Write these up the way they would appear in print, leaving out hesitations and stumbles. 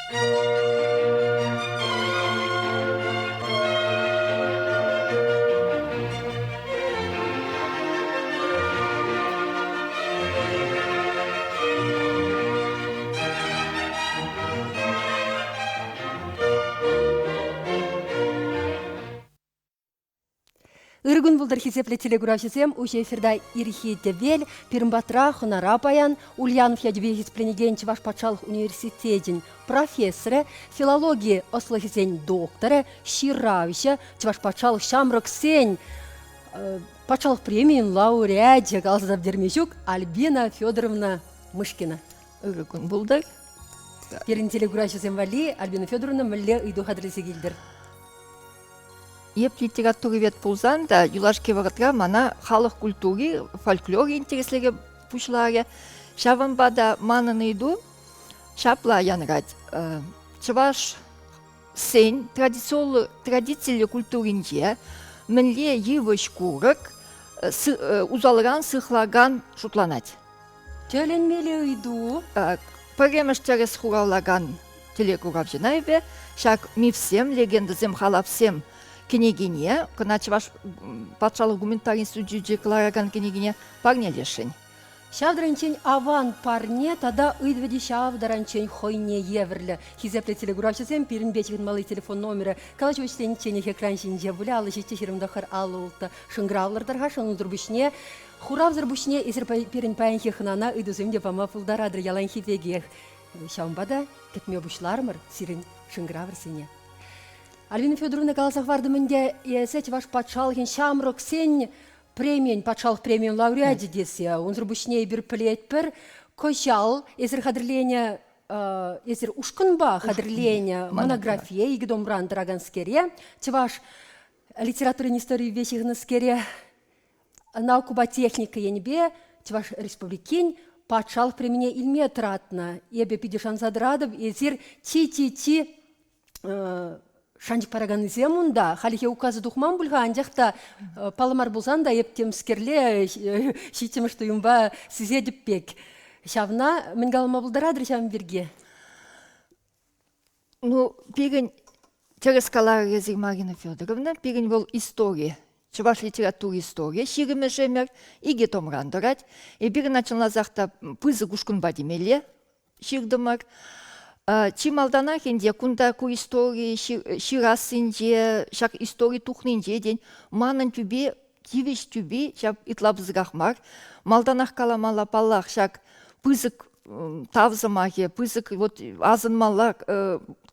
Ыр кун пултӑр, хисеплӗ телекуравҫӑсем! Уҫӑ эфирта ирхи тӗвел. Пирӗн патра хӑнара паян Ульянов ячӗпе хисепленекен Чӑваш патшалӑх университечӗн профессорӗ, филологи ӑслӑхӗсен докторӗ, ҫыравҫӑ, Чӑваш патшалӑх ҫамрӑксен патшалӑх премийӗн лауреачӗ, каласа та пӗтерме ҫук, Альбина Федоровна Мышкина. Ырӑ кун пултӑр. Пирӗн телекуравҫӑсем валли Альбина Федоровна мӗнле ыйту хатӗрлесе килтӗр? Эп литературовед пулсан та юлашки вӑхӑтра мана халӑх культури, фольклор интереслӗхӗ пуҫларӗ. Ҫавӑнпа та манӑн ыйту ҫапла янрать. Чӑваш сен традиционлӑ традициллӗ культуринче мӗнле йывӑҫ-курӑк усалран сыхлакан шутланать? Тӗлӗнмелле ыйту. Пӗрремӗш тӗрӗс хуравлакан телекуравҫӑна эпӗ ҫак мифсем, легендӑсем, халапсем кӗнекине, кӑна Чӑваш патшалӑх гуманитари институчӗ кӑларакан кӗнекине парнелесшӗн. Ҫав таранччен аван парне тата ыйтӑвӗ те ҫав таранччен хӑйне евӗрлӗ. Хисеплӗ телекуравҫӑсем, пирӗнпе ҫыхӑнмалли телефон номерӗ калаҫу вӗҫленичченех экран ҫинче пулӗ. 57 29 56 шӑнкӑравлӑр тӑр-ха унсӑр пуҫне Хуравсӑр пуҫне эсир пирӗн паянхи хӑнана ыйтусем те пама пултаратӑр яланхи пекех. Ҫавӑнпа та кӗтме пуҫларӑмӑр сирӗн шӑнкӑравӑрсене. Альбина Федоровна каласа хӑвартӑм ӗнтӗ, эсӗ Чӑваш патшалӑхӗн ҫамрӑксен премийӗн, патшалӑх премийӗн лауреачӗ тесе. Унсӑр пуҫне эпир пӗлетпӗр, кӑҫал эсир хатӗрленӗ эсир ушкӑнпа хатӗрленӗ монографие икӗ томран тӑраканскере, чӑваш литературин историйӗпе ҫыхӑннӑскере, наукӑпа техника енӗпе Чӑваш Республикин патшалӑх премине илме тӑратнӑ. Эпӗ питӗ шанса тӑратӑп, эсир чи-чи-чи шанчӑк параканнисем унта. Хальхи указа тухман пуль-ха, анчах та паллӑ мар пулсан та эп темскерле ҫиччӗмӗш туйӑмпа сисетӗп пек. Ҫавна мӗн калама пултаратӑр ҫавӑн пирки? Ну, пирӗн тӗрӗс каларӗ эсир, Марина Федоровна, пирӗн вӑл истори, чӑваш литератури историйӗ ҫирӗммӗш ӗмӗр, икӗ томран тӑрать. Эпир ӑна чӑнласах та пысӑк ушкӑнпа темелле ҫыртӑмӑр. Чи малтанах ӗнтӗ кунта ку истори ҫырассинче, ҫак истори тухнинче, тен, манӑн тӳпе, тивӗҫ тӳпи ҫав ытла пысӑках мар. Малтанах каламалла, паллах, ҫак пысӑк тав сӑмахӗ, пысӑк вот асӑнмалла,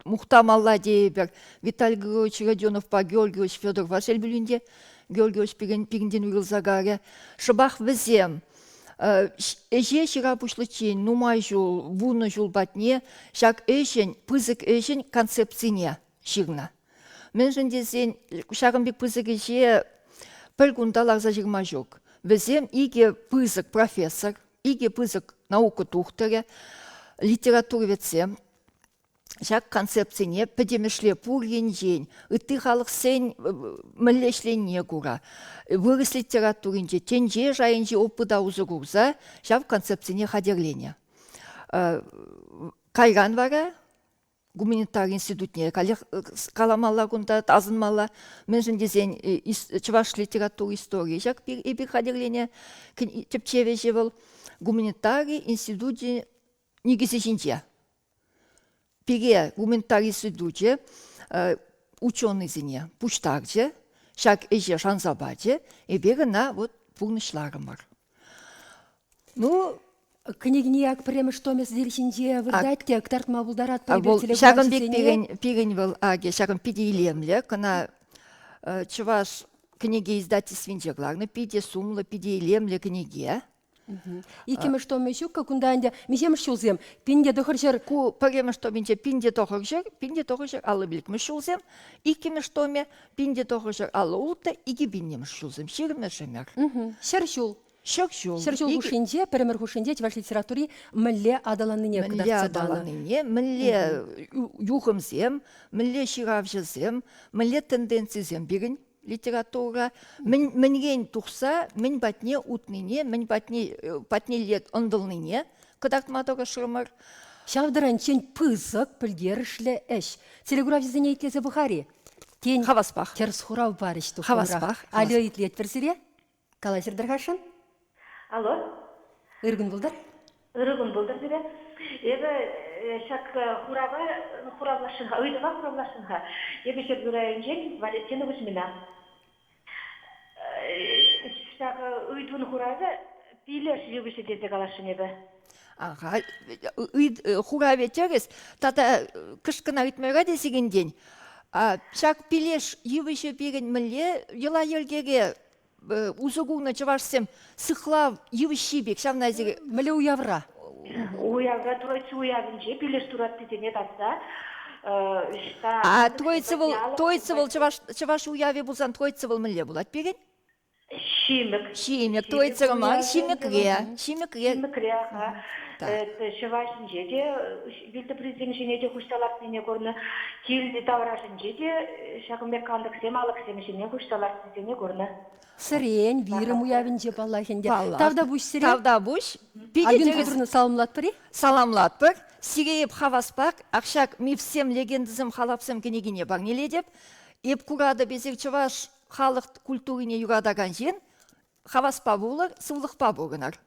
мухтамалла тейӗпӗр. Виталий Григорьевич Родионовпа Георгиевич Федорова шел пулин те, Георгиевич пирӗнтен уйрӑлса кайрӗ. Шӑпах вӗсем ӗҫе ҫыра пуҫличчен нумай ҫул, вунӑ ҫул патне ҫак ӗҫӗн, пысӑк ӗҫӗн концепцине ҫырнӑ. Мӗншӗн тесен ҫакӑн пек пысӑк ӗҫе пӗр кунта ларса ҫырма ҫук. Вӗсем икӗ пысӑк профессор, икӗ пысӑк наука тухтӑрӗ, литературоведсем ҫак концепцине пӗтӗмӗшле пур енчен ытти халӑхсен мӗнле ӗҫленине кура вырӑс литературинче тӗнче шайӗнчи опыта усӑ курса ҫав концепцине хатӗрленӗ. Кайран вара гуманитари институтне каллех каламалла кунта, асӑнмалла. Мӗншӗн тесен чӑваш литература историйӗ ҫак эпир хатӗрленӗ тӗпчев ӗҫӗ вӑл гуманитари институчӗ никӗсӗ ҫинче. Пире гуманитари институчӗ ученӑйсене пуҫтарчӗ, ҫак ӗҫе шанса пачӗ, эпир ӑна вот пурнӑҫларӑмӑр. Ну, кӗнекене ак пӗрремӗш томӗ сӗтел ҫинче выртать те кӑтартма пултаратпӑр эпир. Ҫакӑн пек пирӗн, пирӗн вӑл акӗ, ҫакӑн питӗ илемлӗ. Кӑна чӑваш кӗнеке издательствинче кӑларнӑ. Питӗ сумлӑ, питӗ илемлӗ кӗнеке. Иккӗмӗш томӗ ҫуккӑ кунта ӗнтӗ. Миҫемӗш ҫулсем? 1900. Ку пӗрремӗш томӗнче 1900, 1955 ҫулсем. Иккӗмӗш томӗ 1956, 2000-мӗш ҫулсем, ҫирӗммӗш ӗмӗр. 100 ҫул. Ҫак ҫул. 100 ҫул хушшинче, пӗр ӗмӗр хушшинче чӑваш литератури мӗнле аталаннине мӗнле кӑтартса панӑ. Аталаннине, мӗнле юхӑмсем, мӗнле ҫыравҫӑсем, мӗнле тенденцисем пирӗн литература, мӗнрен тухса мӗн патне утнине, мӗн патне патнелле ӑнтӑлнине кӑтартма тӑрӑшрӑмӑр. Ҫав таранччен пысӑк пӗлтерӗшлӗ ӗҫ. Телекуравҫӑсене итлесе пӑхар-и? Тен, Хаваспах. тӗрӗс хурав парӗҫ туххӑмрах. Хаваспах. Алло, итлетпӗр сире. Калаҫӑр тӑрхашӑн. Алло. Ыр кун пултӑр. Ырӑ кун пултӑр сире. Эпӗ ҫак хурава хуравласшӑн-ха, ыйтӑва хуравласшӑн-ха. Эпӗ Ҫӗрпӳ районӗнчен Валентина Кузьмина. Ҫак ыйтун хуравӗ пилеш йывӑҫӗ тесе каласшӑн эпӗ. Ага, хуравӗ тӗрӗс. Тата кӑшкӑна ыйтмайра тесекентен. Ҫак пилеш йывӑҫӗ пирӗн мӗнле йӑла-йӗркере усӑ курнӑ чӑвашсем сыхлав йывӑҫҫи пек ҫавна эсир Мӗнле уявра? Уявра Троица уявӗнче пилеш тураттисене татса А Троица вӑл Троица вӑл чӑваш чӑваш уявӗ пулсан Троица вӑл мӗнле пулать пирӗн? Ҫимӗк. Ҫимӗк, Троица мар, ҫимӗкре. Ҫимӗкре. Ҫимӗкре, аха. Ҫӑва ҫинче те вилтӑприсем ҫине те хуҫса лартнине курнӑ. Кил таврашӗнче те ҫакӑн пек кантӑксем, алӑксем ҫине хуҫса лартнисене курнӑ. Сӗрен, вирӗм уявӗнче паллах ӗнтӗ. Паллах. Тавтапуҫ сире. Тавтапуҫ. Питӗ Альбина тӗрӗс. Федоровна саламлатпӑр-и? Саламлатпӑр. Сире эп хаваспах ак ҫак мифсем, легендӑсем, халапсем кӗнекине парнелетӗп. Эп куратӑп, эсир чӑваш халӑх культурине юратакан ҫын. Хаваспа вулӑр, сывлӑхпа пурӑнӑр.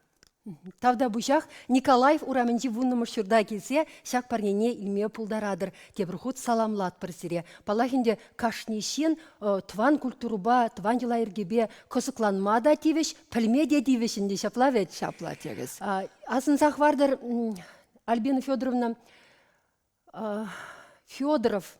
Тавтапуҫах Николаев урамӗнчи вуннӑмӗш ҫурта килсе ҫак парнене илме пултаратӑр. Тепӗр хут саламлатпӑр сире. Паллах ӗнтӗ, кашни ҫын тӑван культурӑпа, тӑван йӑла-йӗркепе кӑсӑкланма та тивӗҫ, пӗлме те тивӗҫ ӗнтӗ, ҫапла вӗт? Ҫапла тӗрӗс. Асӑнса хӑвартӑр, Альбина Федоровна, Федоров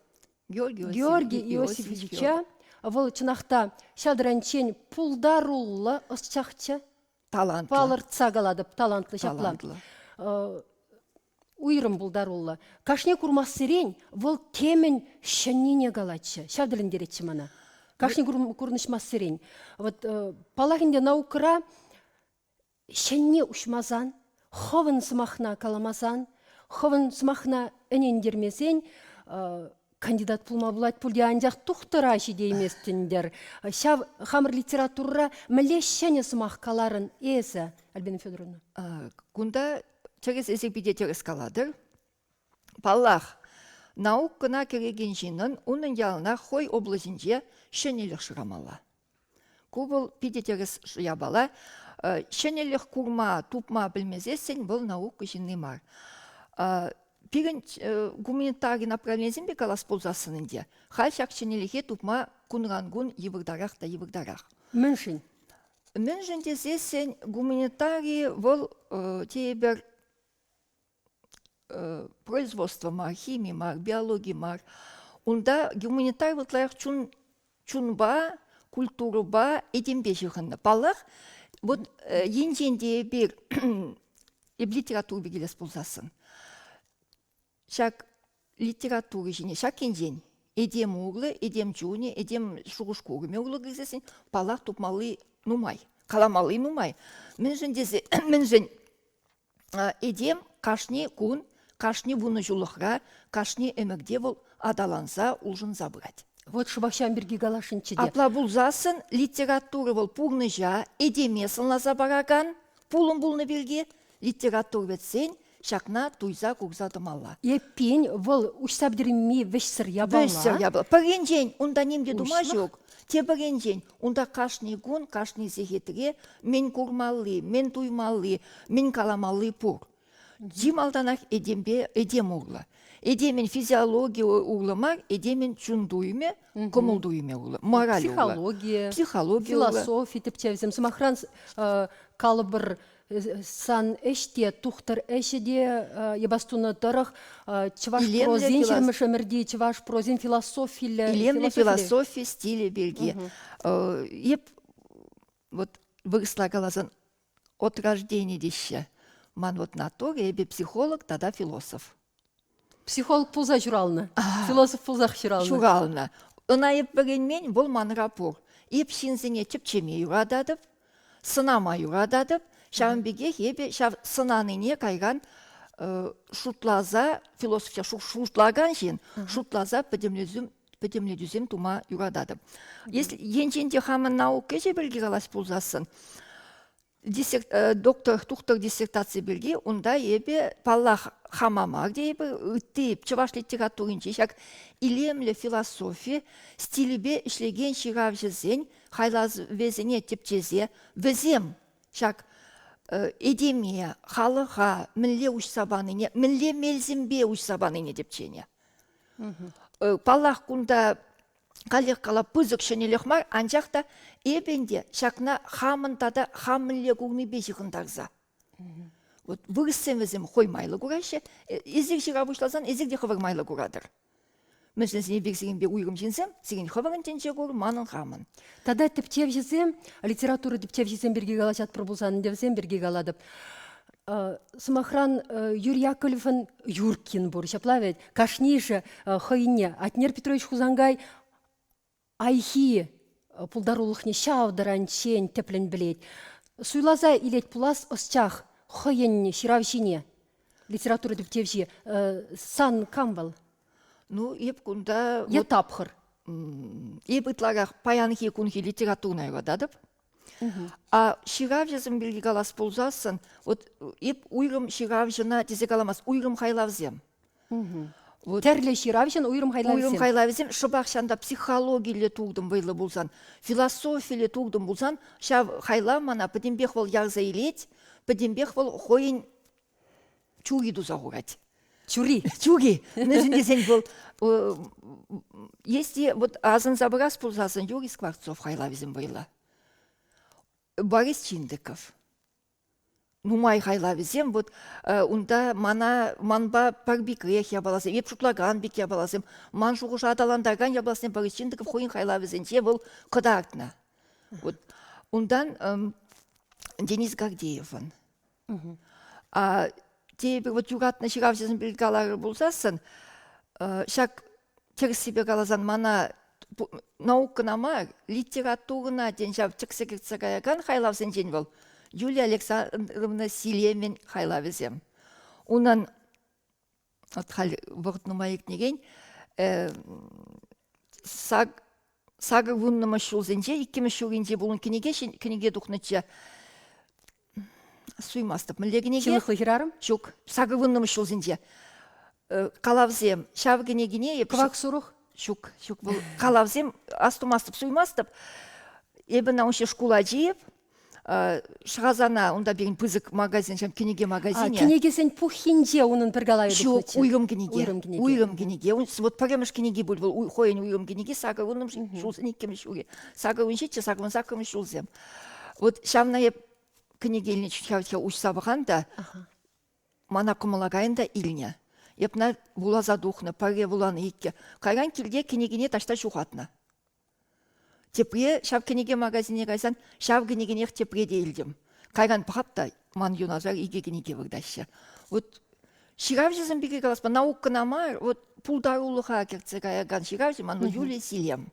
Георгий Иосифовича вӑл чӑнах та ҫав таранччен пултаруллӑ ӑсчахчӗ. Талантлӑ. Палӑртса калатӑп, талантлӑ ҫапла. Талантлӑ. Уйрӑм пултаруллӑ. Кашни курмассерен вӑл темӗн ҫӗннине калатчӗ. Ҫав тӗлӗнтеретчӗ мана. Кашни курнӑҫмассерен. Вот, паллах ӗнтӗ, наукӑра ҫӗнни уҫмасан, хӑвӑн сӑмахна каламасан, хӑвӑн сӑмахна ӗнентермесен кандидат пулма пулать пуль те, анчах тухтӑра ҫитейместӗн-тӗр. Ҫав хамӑр литературӑра мӗнле ҫӗнӗ сӑмах каларӑн эсӗ, Альбина Федоровна? Кунта тӗрӗс эсир питӗ тӗрӗс калатӑр. Паллах, наукӑна кӗрекен ҫыннӑн унӑн яланах хӑй облаҫӗнче ҫӗнӗлӗх шырамалла. Ку вӑл питӗ тӗрӗс япала. Ҫӗнӗлӗх курма, тупма пӗлмесессӗн вӑл наука ҫынни мар. Пирӗн гуманитари направленисемпе калас пулсассӑн ӗнтӗ, халь ҫак ҫӗнӗлӗхе тупма кунран-кун йывӑртарах та йывӑртарах. Мӗншӗн? Мӗншӗн тесессӗн гуманитари вӑл тейӗпӗр производство мар, хими мар, биологи мар. Унта гуманитар ытларах чун, чунпа, культурӑпа, этемпе ҫыхӑннӑ. Паллах, вот енчен те эпир литература килес пулсассӑн, ҫак литература ҫине ҫак енчен этем урлӑ, этем чунӗ, этем шухӑш-курӑмӗ урлӑ кӗрсессӗн, паллах, тупмалли нумай, каламалли нумай. Мӗншӗн тесе, мӗншӗн Этем кашни кун, кашни вунӑҫулӑхра, кашни ӗмӗрте вӑл аталанса, улшӑнса пырать. Вот шӑпах ҫавӑн пирки каласшӑнччӗ те. Апла пулсассӑн литература вӑл пурнӑҫа, этеме сӑнласа паракан пулӑм пулнӑ пирки литература вӗтсен ҫакна туйса курса тӑмалла. Эппин, вӑл уҫса пӗтерми вӗҫсӗр япала. Вӗҫсӗр япала. Пӗр енчен унта ним те тума ҫук, тепӗр енчен унта кашни кун, кашни сехетре мӗн курмалли, мӗн туймалли, мӗн каламалли пур. Чи малтанах этемпе этем урлӑ. Этемӗн физиологи урлӑ мар, этемӗн чун туйӑмӗ, кӑмӑл туйӑмӗ урлӑ, мораль урлӑ. Психологи, Психологи философи тӗпчевсем. Сӑмахран, калӑпӑр, сан ӗҫ те, тухтӑр ӗҫӗ те йӑпас тунӑ тӑрӑх чӑваш прозин ҫирӗммӗш ӗмӗрти чӑваш прозин философиллӗ Илемлӗ философи стилӗ пирки. Эп вот вырӑсла каласан от рождения теҫҫӗ. Ман вот натура эпӗ психолог тата философ. Психолог пулса ҫуралнӑ. Философ пулсах ҫуралнӑ. Ҫуралнӑ. Ӑна эп вӗренмен, вӑл манра пур. Эп ҫынсене тӗпчеме юрататӑп, сӑнама юрататӑп. Ҫавӑн пекех эпӗ ҫав сӑнанине кайран шутласа, философ шутлакан ҫын, шутласа пӗтӗмлетӳсем тума юрататӑп. Если енчен те хамӑн наука ӗҫӗ пирки калас пулсассӑн, доктор тухтӑр диссертаци пирки унта эпӗ, паллах, хама мар тейӗпӗр, ытти чӑваш литературинче ҫак илемлӗ философи стилӗпе ӗҫлекен ҫыравҫӑсен хайлавӗсене тӗпчесе вӗсем ҫак этеме, халӑха мӗнле уҫса панине, мӗнле мелсемпе уҫса панине тӗпченӗ. Паллах, кунта каллех кала пысӑк ҫӗнӗлӗх мар, анчах та эпӗ ӗнтӗ ҫакна хамӑн тата хам мӗнле курнипе ҫыхӑнтарса. Вот вырӑссем вӗсем хӑй майлӑ кураҫҫӗ. Эсир ҫыра пуҫласан эсир те хӑвӑр майлӑ куратӑр. Мӗншӗн сире пек сирӗнпе уйрӑм ҫынсем, сирӗн хӑвӑрӑн тӗнче кур, манӑн хамӑн. Тата тӗпчевҫӗсем, литература тӗпчевҫисем пирки калаҫатпӑр пулсан, ӗнтӗ вӗсем пирки калатӑп. Сӑмахран, Юрий Яковлевӑн Юркин пур, ҫапла вӗт? Кашнийӗшӗ хӑйне Атнер Петрович Хусанкай Айхи пултарулӑхне ҫав таранччен тӗплӗн пӗлет. Суйласа илет пулас ӑсчах хӑйӗн ҫыравҫине, литература тӗпчевҫи. Сан кам вӑл? Ну, эп кунта... Е тапхӑр? Эп ытларах паянхи кунхи литературӑна юрататӑп. А ҫыравҫӑсем пирки калас пулсассӑн, вот эп уйрӑм ҫыравҫӑна тесе каламас, уйрӑм хайлавсем. Вот. Тӗрлӗ ҫыравҫӑн уйрӑм хайлавӗсем. Уйрӑм хайлавӗсем шӑпах ҫанта психологилле туртӑм вӑйлӑ пулсан, философилле туртӑм пулсан, ҫав хайлав мана пӗтӗмпех вӑл ярса илет, пӗтӗмпех вӑл хӑйӗн чури туса хурать. Чури. Чури. Мӗншӗн тесен вӑл если вот асӑнса пырас пулсассӑн Юрий Скворцов хайлавӗсем вӑйлӑ. Борис Чиндыков. Нумай хайлавӗсем вот унта мана манпа пӗр пекрех япаласем, эп шутлакан пек япаласем, ман шухӑша аталантаракан япаласем Борис Чиндыков хӑйӗн хайлавӗсенче вӑл кӑтартнӑ. Вот. Унтан Денис Гордеевӑн. А тепӗр вот юратнӑ ҫыравҫӑсем пирки каларӑр пулсассӑн, ҫак тӗрӗссипе каласан мана наукӑна мар, литературӑна тен ҫав тӗксе кӗртсе каякан хайлавсенчен вӑл Юлия Александровна Силемин хайлавӗсем. Унӑн вот халь вӑхӑт нумай иртнӗрен сакӑр вуннӑмӗш ҫулсенче иккӗмӗш ҫурринче пулнӑ кӗнеке кӗнеке тухнӑччӗ. Суймастӑп. Мӗнле кӗнеке? Ҫылӑхлӑ хӗрарӑм? Ҫук. Сакӑр вуннӑмӗш ҫулсенче. Калавсем. Ҫав кӗнекене эп... Кӑвак сурӑх? Ҫук, ҫук. Вӑл калавсем астумастӑп, суймастӑп. Эпӗ научный шкул ачи. Шӑхасана унта пирӗн пысӑк магазин, ҫав кӗнеке магазинӗ. Кӗнекесен пуххинче унӑн пӗр калавӗ Ҫук, уйрӑм кӗнеке. Уйрӑм кӗнеке. Уйрӑм кӗнеке. Вот пӗрремӗш кӗнеки пуль вӑл, хӑйӗн уйрӑм кӗнеки, сакӑр вуннӑмӗш ҫулсен иккӗмӗш ҫулӗ. Сакӑр вун ҫиччӗ, сакӑр вун саккӑрмӗш ҫулсем. Вот ҫавна эп кӗнеке илнӗ чухне уҫса пӑхан та, мана кӑмӑла кайӑн та илнӗ. Эп ӑна вуласа тухнӑ, пӗрре вуланӑ, иккӗ. Кайран килте кӗнекене таҫта ҫухатнӑ. Тепре ҫав кӗнеке магазине кайсан ҫав кӗнекенех тепре те илтӗм. Кайран пӑхап та ман юнашар икӗ кӗнеке выртаҫҫӗ. Вот ҫыравҫӑсем пирки калас наукӑна мар, вот пултарулӑха кӗртсе каякан ҫыравҫӑ ман Юлия Силем.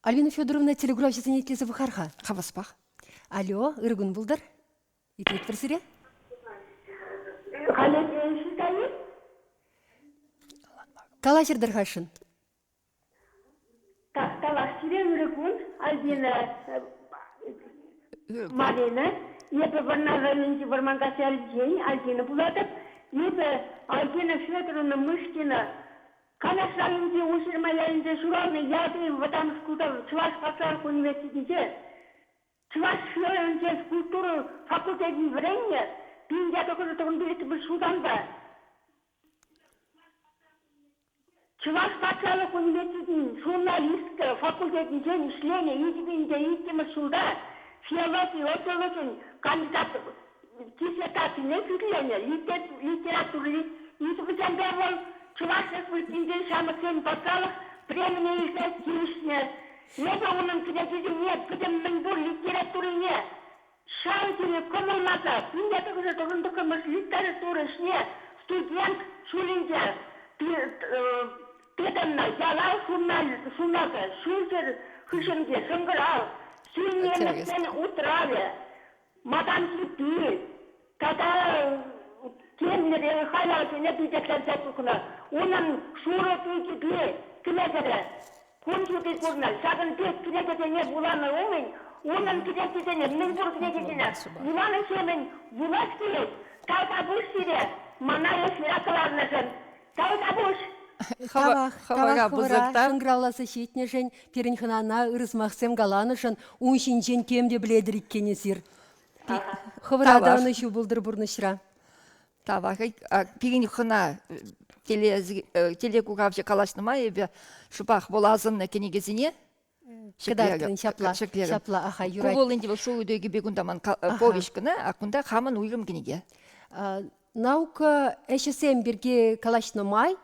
Альбина Федоровна телеграфҫӑсене итлесе пӑхар-ха. Хаваспах. Алло, ырӑ кун пултӑр. Итлетпӗр сире. Халӗ ҫитайӗ? Калаҫӑр тӑрхашӑн. Тавах сире, ырӑ кун, Альбина Марина. Эпӗ Вӑрнар районӗнчи Вӑрманкас ялӗнчен Альбина пулатӑп. Эпӗ Альбина Федоровна Мышкина Канаш районӗнчи Уҫырма ялӗнче ҫуралнӑ ялти вӑтам шкулта Чӑваш патшалӑх университетӗнче Чӑваш районӗнче культура факультетӗн вӗреннӗ 1995 ҫултанпа Чӑваш патшалӑх университетӗн журналистика факультетӗнчен ӗҫленӗ 2002 ҫулта филологи ӑслӑлӑхӗн кандидат диссертацине хӳтӗленӗ литературӑри ыйтусемпе вӑл Чӑваш Республикинчи ҫамрӑксен патшалӑх премине илсе тивӗҫнӗ. Эпӗ унӑн кӗнекисене пӗтӗм мӗнпур литературине ҫав тери кӑмӑлласа 1999 литература ӗҫне студент ҫулӗнче тытӑннӑ Ялав журналта Ҫурҫӗр хыҫӗнчи шӑнкӑрав, Сӳннӗ ӗмӗтсен утравӗ, Малтанхи тата темлӗре хайлавсене пичетленсе тухнӑ. Унӑн шурӑ пичӗпе кӗнекере кун ҫути курнӑ. Ҫакӑн пек кӗнекесене вуланӑ умӗн унӑн кӗнекисене, мӗнпур кӗнекисене вуланӑ ҫемӗн вулас килет. Тавтапуҫ сире. мана эфира кӑларнӑшӑн. Тавтапуҫ! Тавах, тавах хӑвӑра шӑнкӑравласа ҫитнӗшӗн, пирӗн хӑнана ырӑ сӑмахсем каланӑшӑн ун ҫинчен тем те пӗлетӗр иккен эсир. Хӑвӑра та ӑнӑҫу пултӑр пурнӑҫра. Тавах. Пирӗн хӑна телекуравҫӑ калаҫнӑ май эпӗ шӑпах вӑл асӑннӑ кӗнекесене Кӑтартрӑн ҫапла. Ҫапла, аха, юрать. Ку вӑл ӗнтӗ вӑл шул ыйту кунта ман повеҫ кӑна, а кунта хамӑн уйрӑм кӗнеке. Наука ӗҫӗсем пирки калаҫнӑ май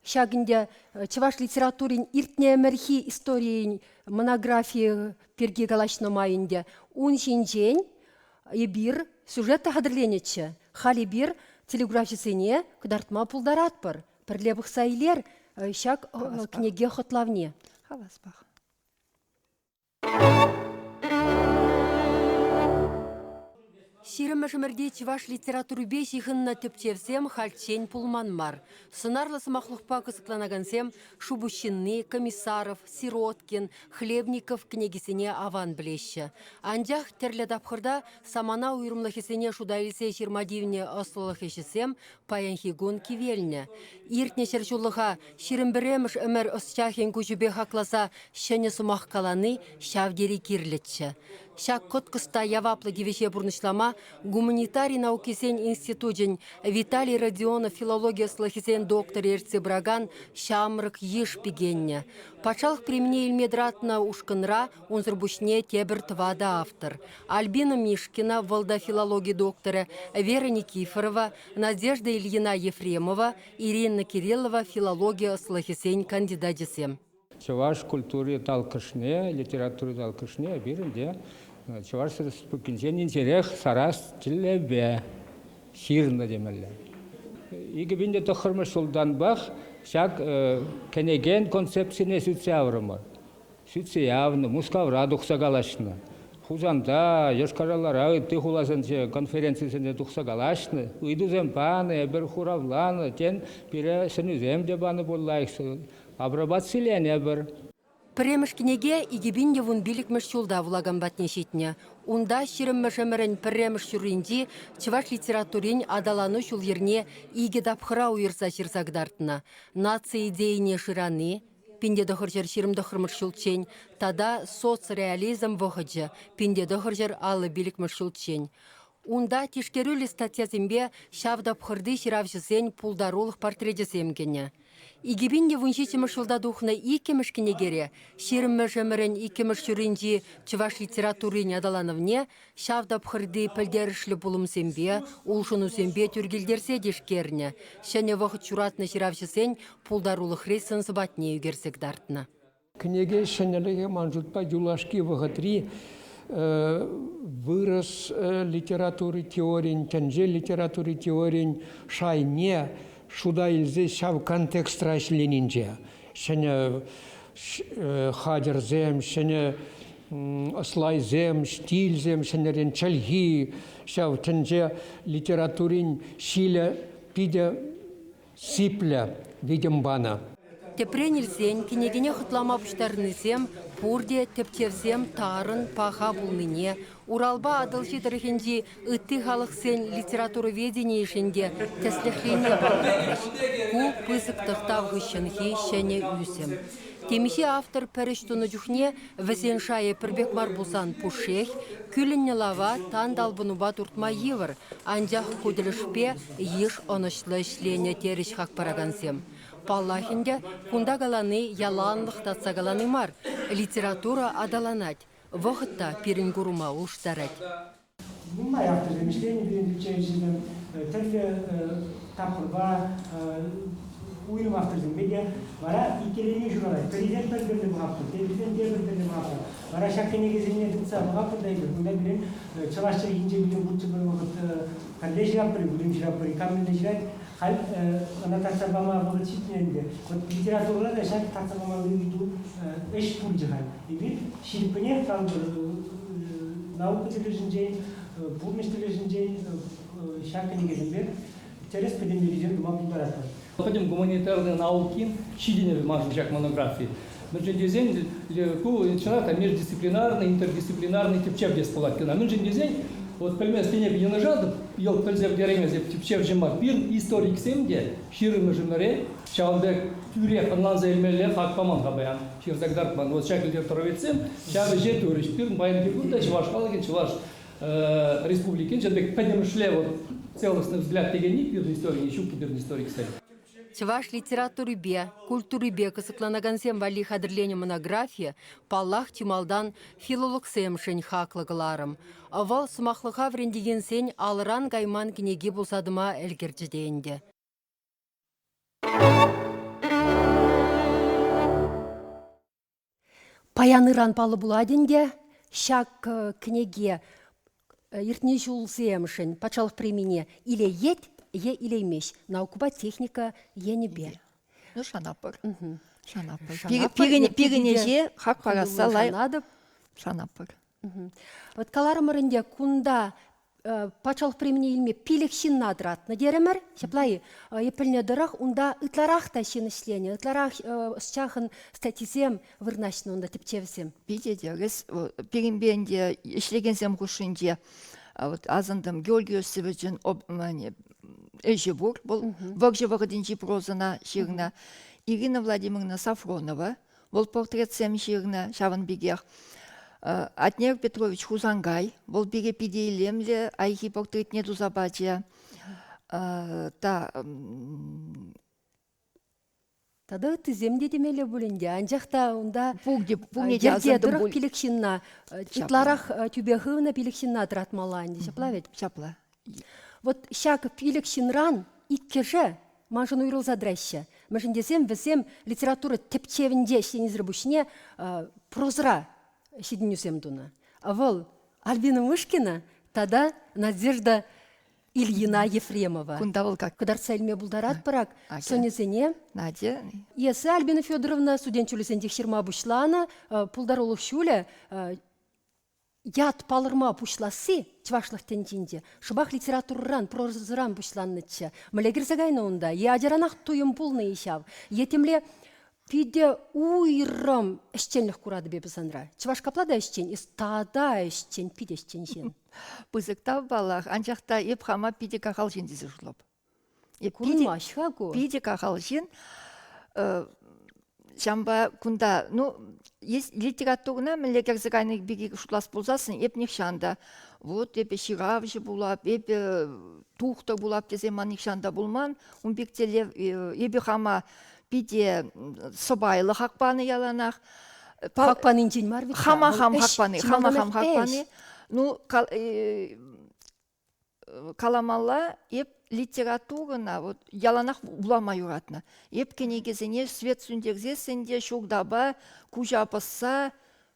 ҫак ӗнтӗ чӑваш литературин иртнӗ ӗмӗрхи историйӗн монографийӗ пирки калаҫнӑ май ӗнтӗ ун ҫинчен эпир сюжет та хатӗрленӗччӗ. Халь эпир телеграфҫӑсене кӑтартма пултаратпӑр. Пӗрле пӑхса илер ҫак кӗнеке хӑтлавне. Хаваспах. Ҫирӗммӗш ӗмӗрти чӑваш литературипе ҫыхӑннӑ тӗпчевсем хальччен пулман мар. Сӑнарлӑ сӑмахлӑхпа кӑсӑкланакансем Шупуҫҫынни, Комиссаров, Сироткин, Хлебников кӗнекисене аван пӗлеҫҫӗ. Анчах тӗрлӗ тапхӑрта самана уйрӑмлӑхӗсене шута илсе ҫырма тивнӗ ӑслӑлӑх ӗҫӗсем паянхи кун кивелнӗ. Иртнӗ ҫӗрҫуллӑха 21-мӗш ӗмӗр ӑсчахӗн куҫӗпе хакласа ҫӗнӗ сӑмах калани ҫав тери кирлӗччӗ. Ҫак кӑткӑс та яваплӑ тивӗҫе пурнӑҫлама гуманитари наукисен институчӗн Виталий Родионов филологи ӑслӑхӗсен докторӗ ертсе пыракан ҫамрӑк йыш пикеннӗ. Патшалӑх премине илме тӑратнӑ ушкӑнра унсӑр пуҫне тепӗр тӑватӑ автор. Альбина Мишкина, вӑл та филологи докторӗ, Вера Никифорова, Надежда Ильина Ефремова, Ирина Кириллова филологи ӑслӑхӗсен кандидачӗсем. Чӑваш культури талккӑшне, литература талккӑшне пирӗн те Чӑваш Республикинчен инҫерех сарас тӗллевпе ҫырнӑ темелле. 2009 ҫултанпах ҫак кӗнекен концепцине сӳтсе яврӑмӑр. Сӳтсе явнӑ, Мускавра тухса калаҫнӑ. Хусанта, Йошкар-Олара, ытти хуласенче конференцисене тухса калаҫнӑ, ыйтусем панӑ, эпир хуравланӑ, тен, пире сӗнӳсем те панӑ пуль лайӑх апробациленӗ пӗр. Пӗрремӗш кӗнеке 2015 ҫулта вулакан патне ҫитнӗ. Унта ҫирӗммӗш ӗмӗрӗн пӗрремӗш ҫурринчи чӑваш литературин аталану ҫул-йӗрне икӗ тапхӑра уйӑрса ҫырса кӑтартнӑ. Наци идейине шырани, 1929 ҫулччен тата соцреализм вӑхӑчӗ 1955 ҫулччен. Унта тишкерӳллӗ статьясемпе ҫав тапхӑрти ҫыравҫӑсен пултарулӑх портречӗсем кӗнӗ. 2017 ҫулта тухнӑ иккӗмӗш кӗнекере ҫирӗммӗш ӗмӗрӗн иккӗмӗш ҫурринчи чӑваш литературин аталанӑвне ҫав тапхӑрти пӗлтерӗшлӗ пулӑмсемпе, улшӑнусемпе тӳр килтерсе тишкернӗ, ҫӗнӗ вӑхӑт ҫуратнӑ ҫыравҫӑсен пултарулӑхри сӑн-сӑпатне ӳкерсе кӑтартнӑ. Кӗнеке ҫӗнӗлӗхӗ ман шутпа юлашки вӑхӑтри вырӑс литератури теорийӗн, тӗнче литератури теорийӗн шайне шута илсе ҫав контекстра ӗҫленинче ҫӗнӗ хатӗрсем, ҫӗнӗ ӑслайсем, стильсем, ҫӗнӗрен чӗлхи, ҫав тӗнче литературин ҫилӗ питӗ сиплӗ витӗм панӑ. Тӗпрен илсен, кӗнекене хӑтлама пуҫтарӑннисем пурте тӗпчевсем тарӑн, паха пулнине, Уралпа Атӑлҫи тӑрӑхӗнчи ытти халӑхсен литературоведенийӗшӗн те тӗслӗхлине палӑртрӗҫ. Ку пысӑк тӑхтав хыҫҫӑнхи ҫӗнӗ ӳсӗм. Темиҫе автор пӗр ӗҫ тунӑ чухне вӗсен шайӗ пӗр пек мар пулсан пушшех, кӳлӗннӗ лава тан талпӑнупа туртма йывӑр, анчах ку тӗлӗшпе йыш ӑнӑҫлӑ ӗҫленӗ терӗҫ хак паракансем. Паллах ӗнтӗ, кунта калани яланлӑх татса калани мар, литература аталанать, вӑхӑт та пирӗн курӑма улӑштарать. Нумай авторсем ӗҫленӗ пирӗн тӗпчевҫӗсем, тӗрлӗ тапхӑрпа уйрӑм авторсемпе те. Вара иккӗленӳ ҫуралать. Пӗрисем пӗр тӗрлӗ пӑхатпӑр, теприсем тепӗр тӗрлӗ пӑхатпӑр. Вара ҫак кӗнекесене тытса пӑхатпӑр та эпир. Кунта пирӗн чӑваш чӗлхинче пирӗн пурччӗ пӗр вӑхӑт пӗрле ҫыратпӑр-и, путин ҫыратпӑр-и, кам мӗнле ҫырать. Халь ӑна татса пама вӑхӑт ҫитнӗ ӗнтӗ. Вот литературӑра та ҫак татса памалли ыйту ӗҫ пулчӗ халь. Эпир ҫирӗппӗнех калӑпӑр наука тӗлӗшӗнчен, пурнӑҫ тӗлӗшӗнчен ҫак кӗнекесемпе тӗрӗс пӗтӗмлетӳсем тума пултаратпӑр. Пӗтӗм гуманитарный наукин ҫитӗнӗвӗ маншӑн ҫак монографи. Мӗншӗн тесен ку чӑнах та междисциплинарный, интердисциплинарный тӗпчев тес пулать кӑна. Мӗншӗн тесен Вот пӗлместӗн эп йӑнӑшатӑп, йӑлт пӗлсе пӗтереймес эп тӗпчевҫӗ мар. Пирӗн историксем те ҫирӗммӗш ӗмӗре ҫавӑн пек тӳрех ӑнланса илмелле хак паман-ха паян, ҫырса кӑтартман. Вот ҫак литературоведсем ҫав ӗҫе турӗҫ. Пирӗн паянхи кун та чӑваш халӑхӗн, Чӑваш Республикин ҫавӑн пек пӗтӗмӗшле вот целостный взгляд текенни пирӗн историне ҫуккӑ пирӗн историксен. Чӑваш литературипе, культурипе кӑсӑкланакансем валли хатӗрленӗ монографи, паллах, чи малтан филологсемшӗн хаклӑ кӑларӑм. Вӑл сӑмахлӑха вӗрентекенсен алӑран кайман кӗнеки пулса тӑма ӗлкӗрчӗ те ӗнтӗ. Паян-ыран паллӑ пулать ӗнтӗ ҫак кӗнеке иртнӗ ҫулсемшӗн патшалӑх премине илеет е илеймест наукӑпа техника енӗпе. Ну, шанатпӑр. Шанатпӑр. Пирӗн ӗҫе хак парасса лайӑх шанатпӑр. Вот каларӑмӑр ӗнтӗ, кунта патшалӑх премине илме пилӗк ҫынна тӑратнӑ терӗмӗр. Ҫапла-и? Эп пӗлнӗ тӑрӑх, унта ытларах та ҫын ӗҫленӗ, ытларах ӑсчахӑн статйисем вырнаҫнӑ унта, тӗпчевсем. Питӗ тӗрӗс. Пирӗнпе ӗнтӗ ӗҫлекенсем хушшинче вот асӑнтӑм Георгий Иосифовичӑн ӗҫӗ пур. Вӑл вӑрҫӑ вӑхӑтӗнчи прозӑна ҫырнӑ. Ирина Владимировна Сафронова Вӑл портретсем ҫырнӑ ҫавӑн пекех. Атнер Петрович Хусанкай, вӑл пире питӗ илемлӗ айхи портретне туса пачӗ. Та Тата ыттисем те темелле пуль ӗнтӗ, анчах та унта пурте пурне те йӗрке асӑнтӑм тӑрӑх пуль. пилӗк ҫынна ытларах тӳпе хывнӑ пилӗк ҫынна тӑратмалла ӗнтӗ, ҫапла вӗт? Ҫапла. Вот ҫак пилӗк ҫынран иккӗшӗ маншӑн уйрӑлса тӑраҫҫӗ. Мӗншӗн тесен вӗсем литература тӗпчевӗнче ӗҫленисӗр пуҫне прозӑра ҫитӗнӳсем тунӑ. Вӑл Альбина Мышкина тата Надежда Ильина Ефремова. Кунта вӑл как кӑтартса илме пултаратпӑр ак сӑнӗсене. Надя. Эсӗ, Альбина Федоровна, студент ҫулӗсенчех ҫырма пуҫланӑ. Пултарулӑх ҫулӗ ят палӑрма пуҫласси чӑвашлӑх тӗнчинче шӑпах литературӑран, прозӑран пуҫланнӑччӗ. Мӗнле кӗрсе кайнӑ унта? Е ачаранах туйӑм пулнӑ-и ҫав? Е темле питӗ уйрӑм ӗҫченлӗх куратӑп эпӗ санра. Чӑваш капла та ӗҫчен, эс тата ӗҫчен, питӗ ӗҫчен ҫын. Пысӑк тав паллах, анчах та эп хама питӗ кахал ҫын тесе шутлап. Эп Курӑнмасть-ха ку. Питӗ кахал ҫын. Ҫавӑнпа кунта, ну, есть литературӑна мӗнле кӗрсе кайнӑ пирки шутлас пулсассӑн, эп нихҫан та вот эпӗ ҫыравҫӑ пулап, эпӗ тухтӑр пулап тесе ман нихҫан та пулман. Ун пек тӗллев эпӗ хама питӗ сӑпайлӑ хак панӑ яланах. Хак панинчен мар вӗт-ха. Хама хам хак пани, хама хам хак пани. Ну, каламалла, эп литературӑна вот яланах вулама юратнӑ. Эп кӗнекесене свет сӳнтерсессӗн те ҫуртапа куҫа пӑсса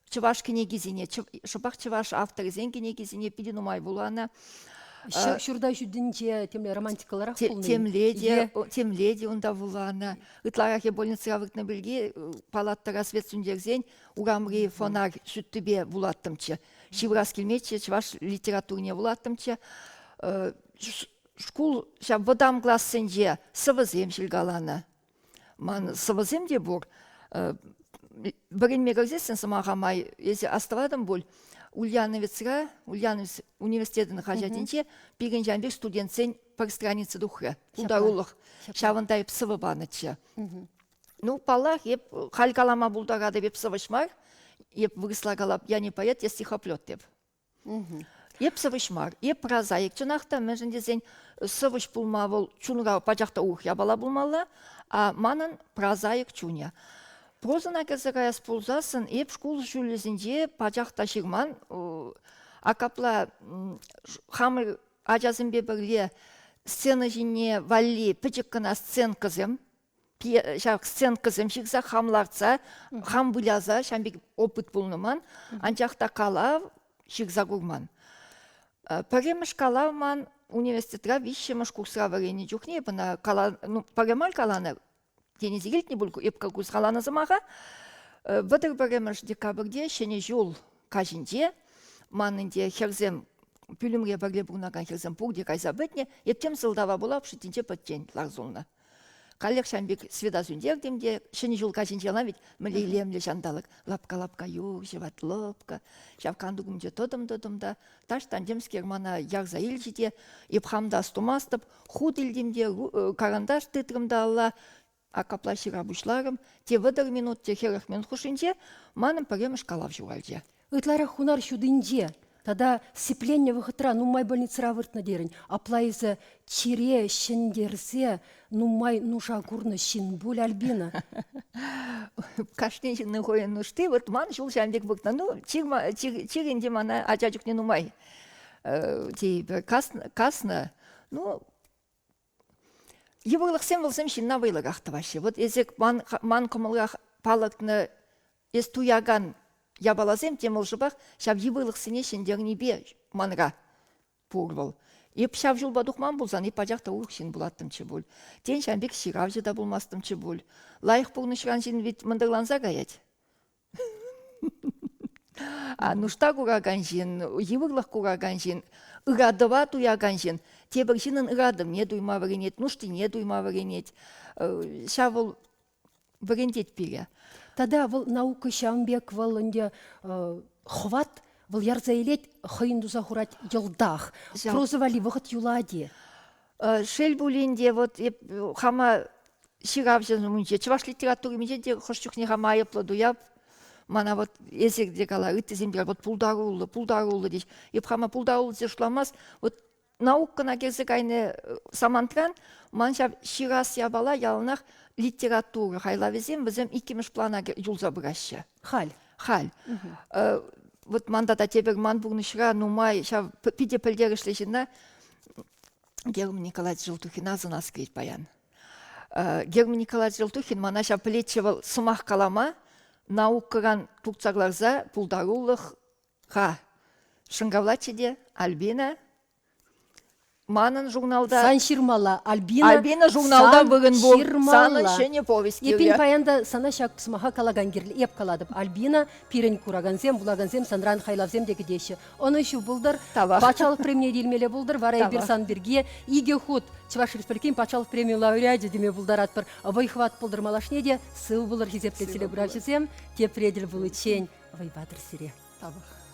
чӑваш кӗнекисене, шӑпах чӑваш авторӗсен кӗнекисене питӗ нумай вуланӑ. Ҫурта ҫутинче темле романтикӑларах пулнӑ. Темле те, темле те унта вуланӑ. Ытларах эп больницӑра выртнӑ пирки палатӑра свет сӳнтерсен урамри фонарь ҫуттипе вулаттӑмччӗ. Ҫывӑрас килметчӗ, чӑваш литературине вулаттӑмччӗ. Шкул ҫав вӑтам классенче сӑвӑсем ҫыркаланӑ. Ман сӑвӑсем те пур. Вӗренме кӗрсессӗн, сӑмаха май, эсӗ астӑватӑн пуль, Ульяновецра, Ульяновец университетӑн хаҫатӗнче пирӗн ҫавӑн пек студентсен пӗр страница тухрӗ. Пултарулӑх. Ҫавӑнта эп сӑвӑ панӑччӗ. Ну, паллах, эп халь калама пултаратӑп, эп сӑвӑҫ мар. Эп вырӑсла калап, я не поэт, я стихоплет деп. Эп сӑвӑҫ мар, эп прозаик чӑнах та, мӗншӗн тесен сӑвӑҫ пулма вӑл чунра пачах та урӑх япала пулмалла, а манӑн прозаик чунӗ. Прозӑна кӗрсе каяс пулсассӑн эп шкул ҫулӗсенче пачах та ҫырман. А капла хамӑр ачасемпе пӗрле сцена ҫине валли пӗчӗк кӑна сценкӑсем ҫак сценкӑсем ҫырса хам лартса, хам выляса ҫавӑн пек опыт пулнӑ ман, анчах та калав ҫырса курман. Пӗрремӗш калав ман университетра виҫҫӗмӗш курсра вӗреннӗ чухне эп ӑна кала, ну, пӗрре мар каланӑ, тенӗ илтнӗ пуль эп курс каланӑ сӑмаха. 31 декабрьте Ҫӗнӗ ҫул каҫӗнче ман ӗнтӗ хӗрсем пӳлӗмре пӗрле пурӑнакан хӗрсем пурте кайса пӗтнӗ, эп тем сӑлтава пула общежитинче пӗччен ларса юлнӑ. Каллех ҫавӑн пек света сӳнтертӗм те Ҫӗнӗ ҫул каҫӗнче ӑна ведь мӗнле илемлӗ ҫанталӑк. Лапка-лапка юр ҫӑвать, лӑпкӑ. Ҫав кантӑк умӗнче тӑтӑм-тӑтӑм та таҫтан темскер мана ярса илчӗ те эп хам та астумастӑп, хут илтӗм те карандаш тытрӑм та алла капла ҫыра пуҫларӑм. Те 30 минут, те 40 минут хушшинче манӑн пӗрремӗш калав ҫуралчӗ. Ытларах хунар ҫутинче тата сипленнӗ вӑхӑтра нумай больницӑра выртнӑ терӗн. Апла эсӗ чире ҫӗнтерсе нумай нуша курнӑ ҫын пуль, Альбина. Кашни ҫыннӑн хӑйӗн нушти. Вот ман ҫул ҫавӑн пек выртнӑ. Ну, чир, чир, чир ӗнтӗ мана ача чухне нумай тейӗпӗр каснӑ. Ну, Йывӑрлӑхсем вӑлсем ҫынна вӑйлӑрах тӑваҫҫӗ. Вот эсӗ ман, ман кӑмӑлрах палӑртнӑ эс туякан япаласем тем вӑл шӑпах ҫав йывӑрлӑхсене ҫӗнтернипе манра пур вӑл. Эп ҫав ҫулпа тухман пулсан эп пачах та урӑх ҫын пулаттӑмччӗ пуль. Тен, ҫавӑн пек ҫыравҫӑ та пулмастӑмччӗ пуль. Лайӑх пурнӑҫран ҫын ведь мӑнтӑрланса каять. А нушта куракан ҫын, йывӑрлӑх куракан ҫын, ыратӑва туякан ҫын тепӗр ҫыннӑн ыратӑвне туйма вӗренет, нуштине туйма вӗренет. Ҫав вӑл вӗрентет пире. Тата вӑл наука ҫавӑн пек вӑл ӗнтӗ хӑват вӑл ярса илет, хӑйӗн туса хурать йӑлтах. Проза валли вӑхӑт юлать-и? Шел пулин те, вот эп хама ҫыравҫӑн умӗнче, чӑваш литературинче те хӑш чухне хама айӑплӑ туяп. Мана вот эсир те кала, ыттисем те вот пултаруллӑ, пултаруллӑ теҫ. Эп хама пултаруллӑ тесе шутламас. Вот наукӑна кӗрсе кайнӑ самантран ман ҫав ҫырас япала яланах литература хайлавӗсем вӗсем иккӗмӗш плана юлса пыраҫҫӗ. Халь. Халь. Вот ман тата тепӗр ман пурнӑҫра нумай ҫав питӗ пӗлтерӗшлӗ ҫынна Герман Николаевич Желтухина асӑнас килет паян. Герман Николаевич Желтухин мана ҫав пӗлетчӗ вӑл сӑмах калама наукӑран туртса кӑларса пултарулӑх-ха шӑнкӑравлатчӗ те Альбина манӑн журналта Сан ҫырмалла, Альбина. Альбина журналта вырӑн пур. Санӑн ҫӗнӗ повесть кирлӗ. Эпин паян та сана ҫак сӑмаха калакан кирлӗ. Эп калатӑп, Альбина, пирӗн куракансем, вулакансем санран хайлавсем те кӗтеҫҫӗ. Ӑнӑҫу пултӑр, Тавах. патшалӑх премине те илмелле пултӑр. Вара эпир Тавах. сан пирки икӗ хут Чӑваш Республикин патшалӑх преми лауреачӗ теме пултаратпӑр. Вӑй-хӑват пултӑр малашне те. Сыв пулӑр, хисеплӗ Сывӑ пулӑр. телекуравҫӑсем. Тепре тӗл пуличчен вӑй патӑр сире. Тавах.